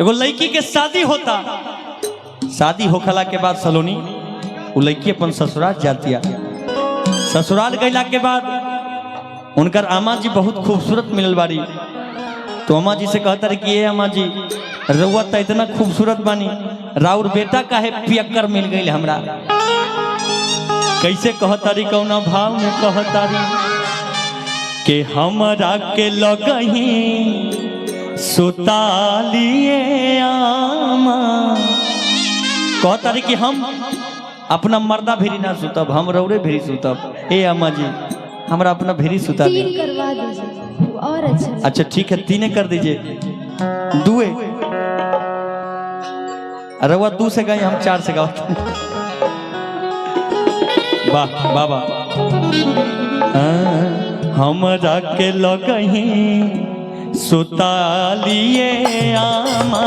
एगो लड़की के शादी होता। शादी होखला के बाद सलोनी वो लड़की अपन ससुराल जाती है। ससुराल गईला के बाद उनकर अम्मा जी बहुत खूबसूरत मिलल बारी। तो अम्मा जी से कहता रहे कि ये अम्मा जी, रउआ तो इतना खूबसूरत बानी, राउर बेटा काहे पियक्कर मिल गई हमरा। कैसे कहतारी, कौना भाव में कहतारी कि हमरा के लगही सुतालिए आमा। कहतारी कि हम अपना मर्दा भेरी ना सुतब, हम रौरे भेरी सुतब। ए अम्मा जी, हमरा अपना भेरी सुता दी। तीन करवा दीजिए और अच्छा। अच्छा ठीक है, तीने कर दीजिए। दुए रउआ दू से गए, हम चार से गाओ। वाह बाबा। हमरा के लगही सुतालिए आमा।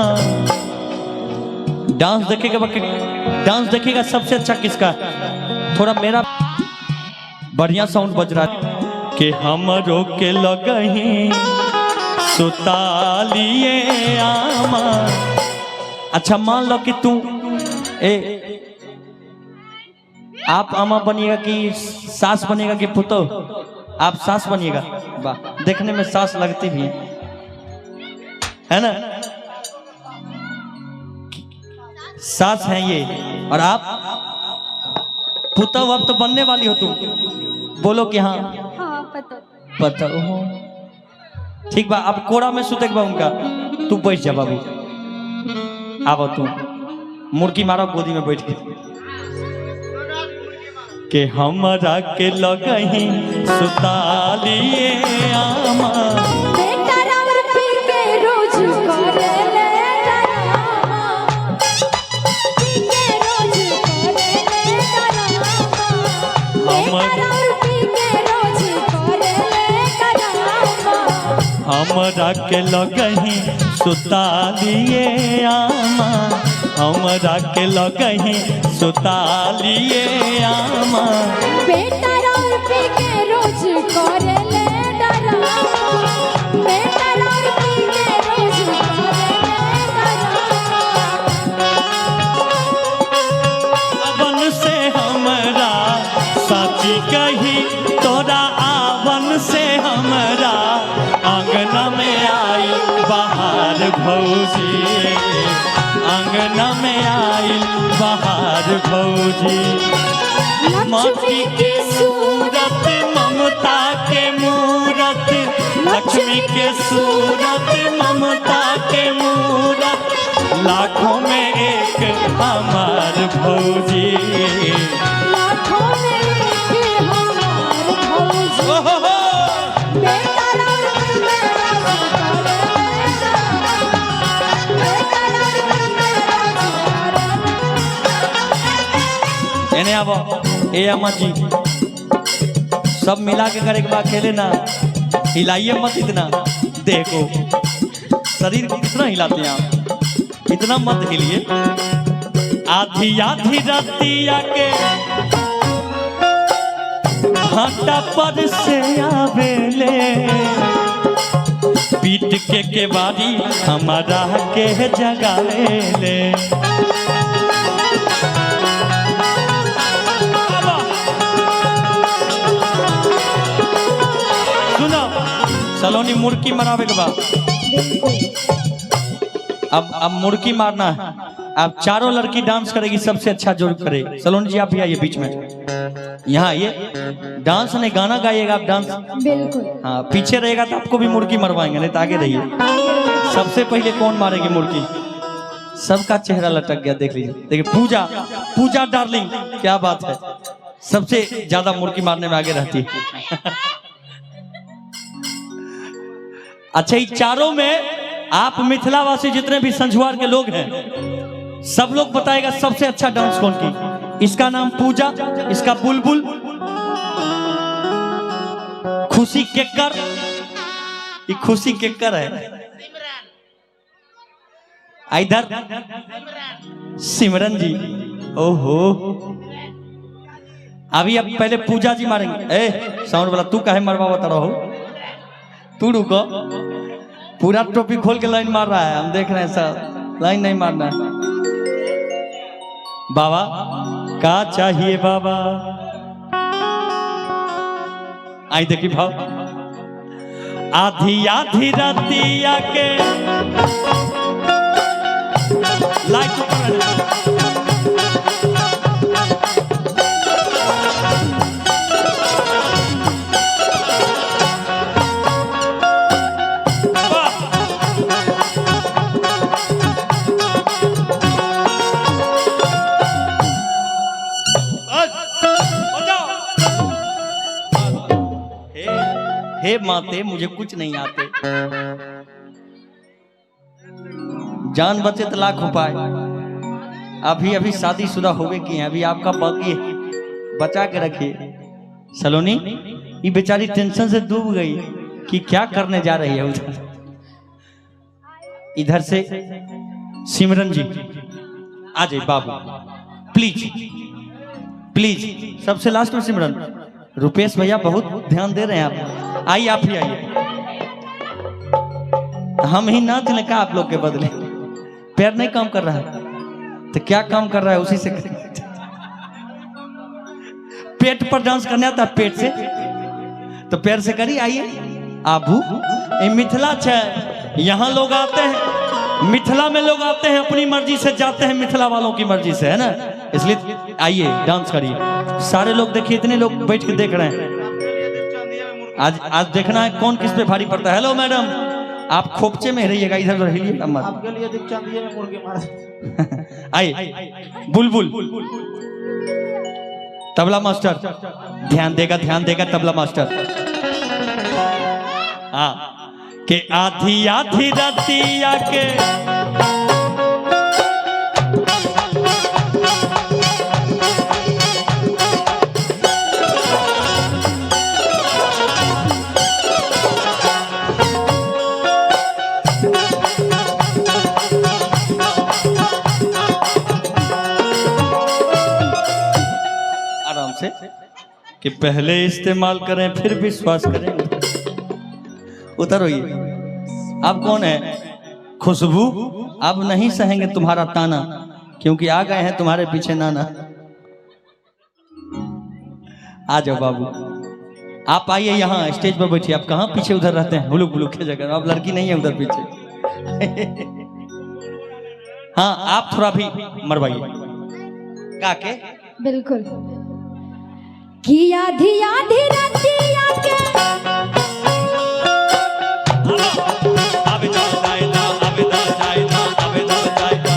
डांस देखेगा, डांस देखेगा सबसे अच्छा किसका? थोड़ा मेरा बढ़िया साउंड बज रहा है कि हमरो के लगही सुतालिए आमा। अच्छा मान लो कि तू ए आप आमा बनिएगा कि सास बनेगा कि पुतो? आप सास बनिएगा। वाह, देखने में सास लगती भी है ना? सास है ये और आप पुतो। अब तो बनने वाली हो तुम, बोलो कि हाँ। हाँ, पता। पता हो, ठीक बा। अब कोरा में सुते के बा उनका। तू बैठ जा बाबू, आबो तू मुर्गी मारो गोदी में बैठ के के हमरा के लगही सुतालिए आमा। बेटा रावर पी के रोज करे ले डरामा। पी के रोज करे ले डरामा। बेटा रावर पी के रोज करे ले डरामा। हमरा के लगही सुतालिए आमा, हमरा के लगही सुतालिए आमा। बेटा रावर पी के रोज करे ले डरामा। बेटा रावर पी के रोज करे ले डरामा। आवन से हमरा साची कही तोरा, आवन से हमरा आंगना में आई बाहर भौजी, आंगना में आई बाहर भौजी। लक्ष्मी की सूरत ममता के मूरत, लक्ष्मी के सूरत ममता के मूरत, लाखों में एक हमार भौजी। लाखों में एक हमार भौजी। ओहो हो। बेटा रावर पी के रोज करे ले डरामा। बेटा रावर पी के रोज करे। एने आबो ए अम्मा जी, सब मिला के करे के बाद खेले ना, हिलाइए मत इतना। देखो शरीर को कितना हिलाते हैं आप, इतना मत हिलिए। आधी आधी रतिया के भाटा पर से आवेले, पीट के केवारी हमारा के जगावेले। सुनो सलोनी, मुर्की मनावे के बाद अब मुर्की मारना है। अब चारों लड़की डांस करेगी, सबसे अच्छा जोड़ करे। सलोनी जी आप भी आइए बीच में, यहाँ आइए। डांस नहीं, गाना गाइएगा आप डांस। बिल्कुल। हाँ, पीछे रहेगा तो आपको भी मुर्गी मरवाएंगे, नहीं तो आगे रहिए। सबसे पहले कौन मारेगी मुर्गी? सबका चेहरा लटक गया, देख लीजिए। देखिए पूजा, पूजा डार्लिंग, क्या बात है, सबसे ज्यादा मुर्गी मारने में आगे रहती है। अच्छा, ये चारों में आप मिथिलावासी जितने भी संझुआर के लोग हैं, सब लोग बताएगा सबसे अच्छा डांस कौन की। इसका नाम पूजा, इसका बुलबुल, खुशी केकर, ये खुशी केकर है। इधर सिमरन जी, ओहो। अभी अब पहले पूजा जी मारेंगे। ए साउंड वाला, तू काहे मरवा बता रहा हो? तू रुको, पूरा टोपी खोल के लाइन मार रहा है, हम देख रहे हैं सर। लाइन नहीं मारना है। बाबा का चाहिए बाबा? आई देखी भाव। आधी आधी रतिया के लाइट ऊपर आ जाए। वाह! बजाओ। हे हे माते, मुझे कुछ नहीं आते। जान बचे तो लाख उपाय। अभी अभी शादीशुदा हो गए की हैं, अभी आपका बाकी है, बचा के रखिए। सलोनी, ये बेचारी टेंशन से डूब गई कि क्या करने जा रही है उधर। इधर से सिमरन जी आ जाइए बाबू, प्लीज प्लीज। सबसे लास्ट में सिमरन। रुपेश भैया बहुत ध्यान दे रहे हैं, आप आइए, आप ही आइए। हम ही नाच लें का आप लोग के बदले? पैर नहीं काम कर रहा है तो क्या काम कर रहा है उसी से करें। पेट पर डांस करने आता है, पेट से तो पैर से करी। आइए आबू। ये मिथिला छै, यहाँ लोग आते हैं, मिथिला में लोग आते हैं अपनी मर्जी से, जाते हैं मिथिला वालों की मर्जी से, है ना? इसलिए आइए, डांस करिए सारे लोग। देखिए, इतने लोग बैठ के देख रहे हैं। आज आज देखना है कौन किस पे भारी पड़ता है। हेलो मैडम, आप खोपचे में रहिएगा, इधर उधर हिलिएगा मत। आपके लिए दीपचंदिया में मुर्गी मार। आइए बुलबुल, तबला मास्टर ध्यान देगा, ध्यान देगा तबला मास्टर। हाँ, के आधी आधी रतिया के आराम से, कि पहले इस्तेमाल करें फिर विश्वास करें। उतरो। ये अब कौन है? खुशबू। अब नहीं सहेंगे तुम्हारा ताना, क्योंकि आ गए हैं तुम्हारे पीछे नाना। आ जाओ बाबू, आप आइए, यहाँ स्टेज पर बैठिए। आप कहाँ पीछे उधर रहते हैं हुलुक बुलुक के जगह? आप लड़की नहीं है उधर पीछे। हाँ, आप थोड़ा भी मरवाइए का के। बिल्कुल, कि आधी आधी रतिया के आवे दा जाए दा, आवे दा जाए दा, आवे दा जाए दा।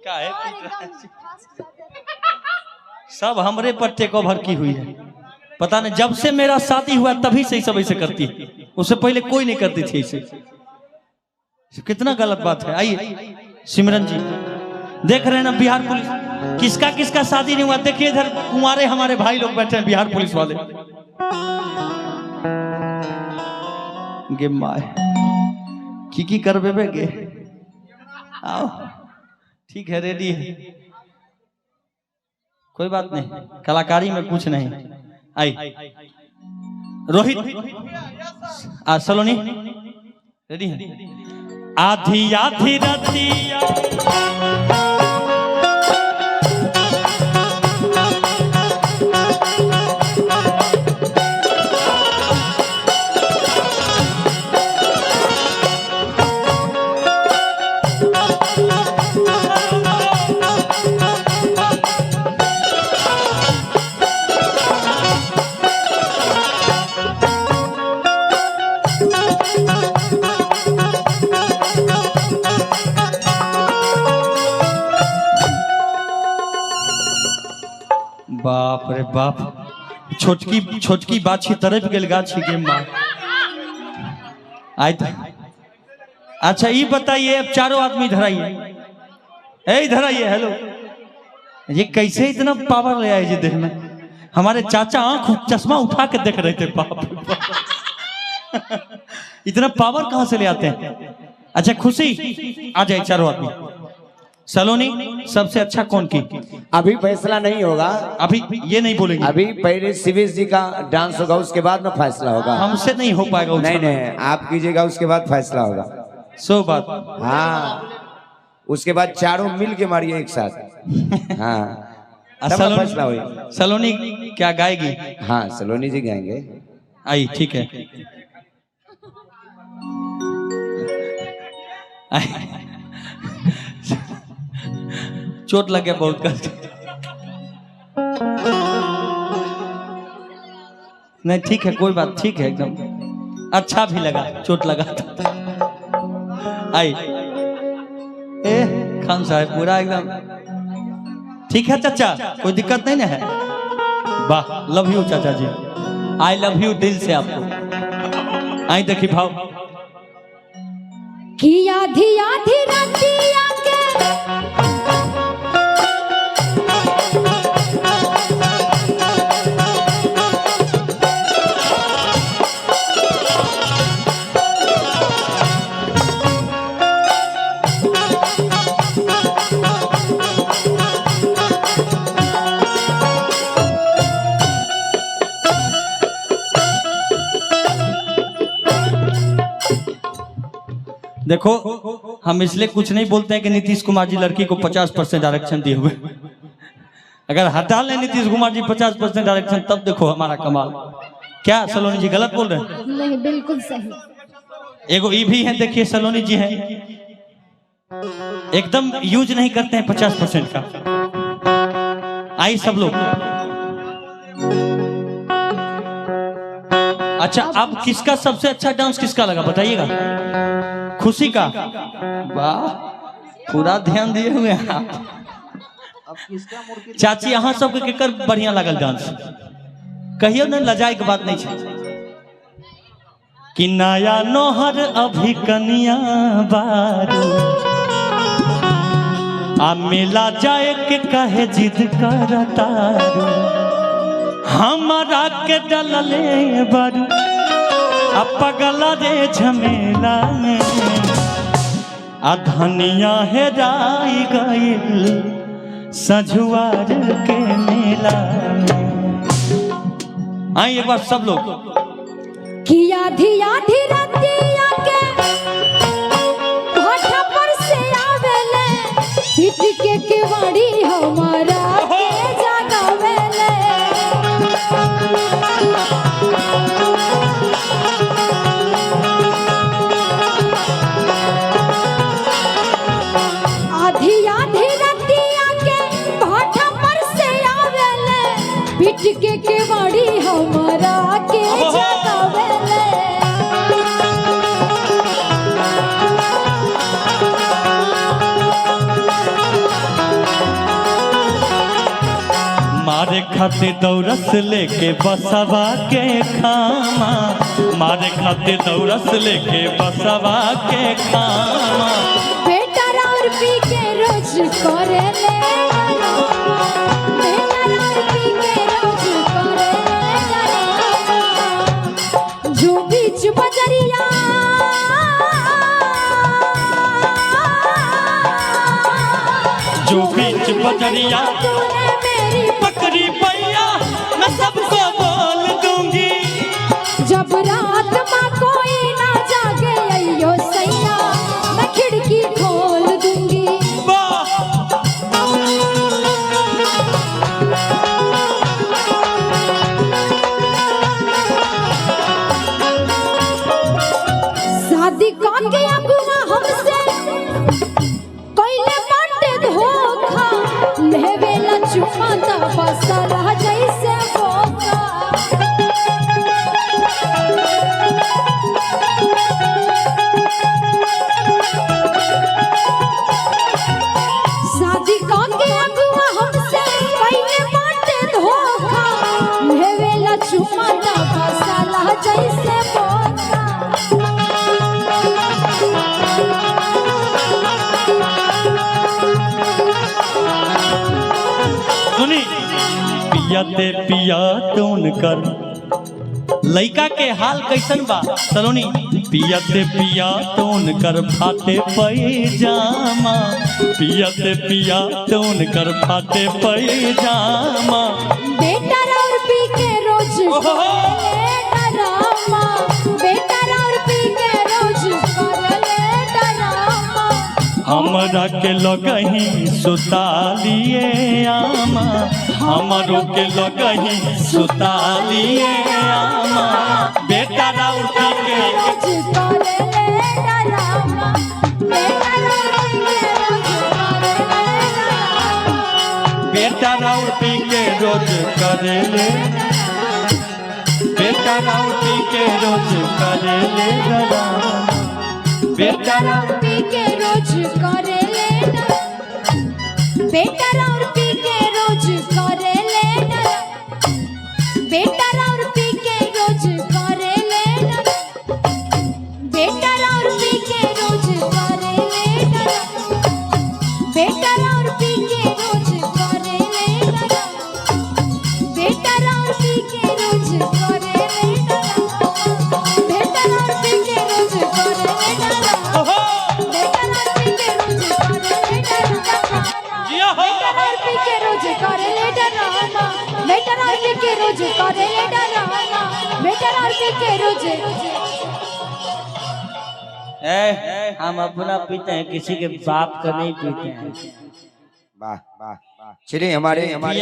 क्या है पीट रहा है? सब हमरे पर टेक ओवर की हुई है। पता नहीं, जब से मेरा शादी हुआ तभी से ही सब ऐसे करती है, उससे पहले कोई नहीं करती थी ऐसे। कितना गलत बात है। आइए सिमरन जी, देख रहे हैं ना बिहार पुलिस, किसका किसका शादी नहीं हुआ। देखिए, इधर कुंवारे हमारे भाई लोग बैठे हैं, बिहार पुलिस वाले। गे my, की की करबे गे? आओ, ठीक है, रेडी है, कोई बात नहीं, कलाकारी में कुछ नहीं। आई रोहित आ, सलोनी रेडी है। आधी आधी रतिया बाप रे बाप, छोटकी छोटकी बाछी तरफ गेल गाछी के माँ। आय त अच्छा ये बताइए, अब चारों आदमी इधर आइए, ए इधर आइए, हेलो, ये कैसे इतना पावर ले आए जी देह में? हमारे चाचा आंख चश्मा उठा के देख रहे थे, बाप रे बाप। इतना पावर कहां से ले आते हैं? अच्छा खुशी आ जाए चारों आदमी। सलोनी सबसे अच्छा कौन की? अभी फैसला नहीं होगा, अभी ये नहीं बोलेंगे, अभी पहले शिवेश जी का डांस होगा, उसके बाद में फैसला होगा। हमसे नहीं हो पाएगा। नहीं नहीं, आप कीजिएगा, उसके बाद फैसला होगा। सो बात। हाँ, उसके बाद चारों मिल के मारिए एक साथ। हाँ, तब ना फैसला हुई। सलोनी क्या गाएगी? हाँ, सलोनी जी गाएंगे। आई ठीक है। आई। चोट लग गया बहुत कष्ट। नहीं ठीक है, कोई बात, ठीक है एकदम अच्छा भी लगा, चोट लगा था। आई ए खान साहब पूरा एकदम ठीक है चाचा, कोई दिक्कत नहीं ना है? वाह, लव you चाचा जी, I love you दिल से आपको। आई देखी भाव कि आधी आधी रतिया के देखो, हम इसलिए कुछ नहीं बोलते हैं कि नीतीश कुमार जी लड़की को 50% आरक्षण दिए हुए। अगर हटा लें नीतीश कुमार जी 50% आरक्षण, तब देखो हमारा कमाल। क्या सलोनी जी गलत बोल रहे हैं? नहीं, बिल्कुल सही। एगो ई भी है, देखिए सलोनी जी हैं, एकदम यूज नहीं करते हैं 50% का। आई सब लोग। अच्छा, अब किसका सबसे अच्छा डांस किसका लगा बताइएगा? खुशी का? वाह, पूरा ध्यान दिए हुए हैं आप। अब किसका मुर्गी? चाची, यहाँ सबके केकर बढ़िया लागल डांस? कहियो ने, लजाए के बात नहीं छै। कि नया नोहर अभी कनिया बारू, आ मेला जाए के कहे जिद करतारू, हमारा के डलले बारू आ पगला रे झमेला में, आ धनिया हेराई गइल सझुआर के मेला में। आई एक बार सब लोग। कि आधी आधी रतिया के भाटा पर से आवेले, हिट के केवाड़ी हमारा के जगावेले। आधी आधी रतिया के भाटा पर से आवेले, पिट के केवाड़ी हमारा के जगावेले। मारे खाते दौरस लेके बसवा के खामा, मारे खाते दौरस लेके बसवा के खामा। बेटा राउर पी के रोज करे ले डरामा। बेटा राउर पी के रोज करे ले डरामा। जो बीच बजरिया जो बीच बजरिया तूने मेरी पकड़ी पैया, मैं सबको बोल दूंगी। जब रात माँ कोई ना जागे अयो सैया, मैं खिड़की खोल दूंगी। वाह, शादी के अगुआ हमसे कोइले बाटे धोखा, लेवेला चुमा त बसरा जैसे बोका। शादी के अगुआ हमसे कोइले बाटे धोखा, लेवेला चुमा त बसरा जैसे बोका। पियते पियत उनकर लइका के हाल कैसन बा सलोनी। पियते पियत उनकर फाटे पैजामा, पियते पियत उनकर फाटे पैजामा। बेटा राउर पी के रोज ओहो। करेले डरामा, बेटा राउर पी के रोज करेले डरामा। हमरा के लगही सुता लिए आमा, हमरो के लगही सुता लिए आमा। बेटा राउर पी के रोज करेले डरामा, बेटा राउर पी के रोज करेले डरामा। बेटा राउर पी के रोज करेले, बेटा राउर पी के रोज करेले डरामा। बेटा राउर पी के रोज करेले डरामा, बेटा राउर पी के रोज करेले डरामा, बेटा राउर पी के रोज करेले डरामा, बेटा राउर पी के रोज करेले डरामा, बेटा राउर पी के रोज करेले डरामा, बेटा राउर पी के रोज करेले डरामा, बेटा राउर पी के रोज करेले डरामा। ओहो! बेटा राउर पी के रोज करेले डरामा। जिया हो! बेटा राउर पी के रोज करेले डरामा, बेटा राउर पी के रोज करेले डरामा, बेटा राउर पी के रोज। ए, हम अपना पीते हैं, किसी के बाप का नहीं पीते हैं। वाह वाह। चलिए हमारे हमारे